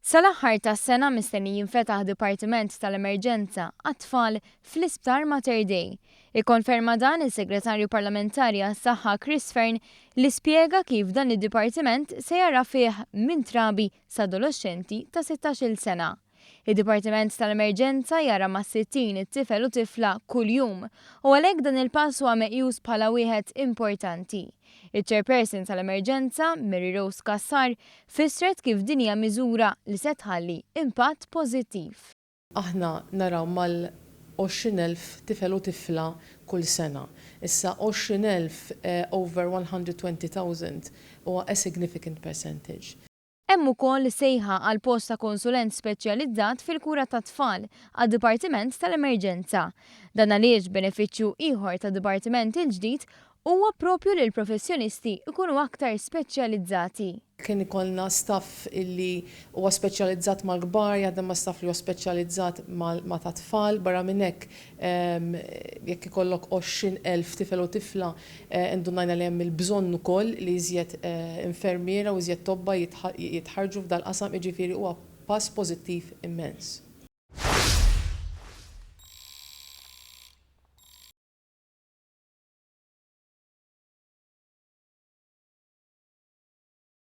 Sal-aħħar tas-sena mistenni jinfetaħ Dipartiment tal-Emerġenza għat-Tfal fl-Isptar Mater Dei. Ikkonferma dan is-Segretarju Parlamentari għas-Saħħa Chris Fearne li spjega kif dan id-dipartiment se jara fih minn trabi sa adoloxxenti ta' 16-il sena. Id-Dipartiment tal-Emerġenza jara mas-60 tifel u tifla kuljum u għalhekk dan il-pass huwa meqjus bħala wieħed importanti. Iċ-Chairperson tal-Emerġenza, Mary Rose Cassar, fissret kif din hija miżura li se tħalli impatt pożittiv. Aħna naraw mal-20,000 tifel u tifla kull sena. Issa 20,000 over 120,000 huwa a significant percentage. Hemm ukoll sejħa għal post ta' konsulent speċjalizzat fil-kura tat-tfal għad-Dipartiment tal-Emerġenza. Dan għaliex benefiċċju ieħor tad-dipartiment il-ġdid huwa propju li l-professjonisti jkunu aktar speċjalizzati. Kien ikollna staff illi huwa speċjalizzat mal-kbar, jaħdem ma' staff li huwa speċjalizzat ma' ta' tfal, barra minn hekk jekk ikollok 20,000 tifel u tifla indunajna li hemm il-bżonn ukoll li iżjed infermiera u iżjed tobba jitħarrġu f'dal-qasam, jiġifieri huwa pass pożittiv immens.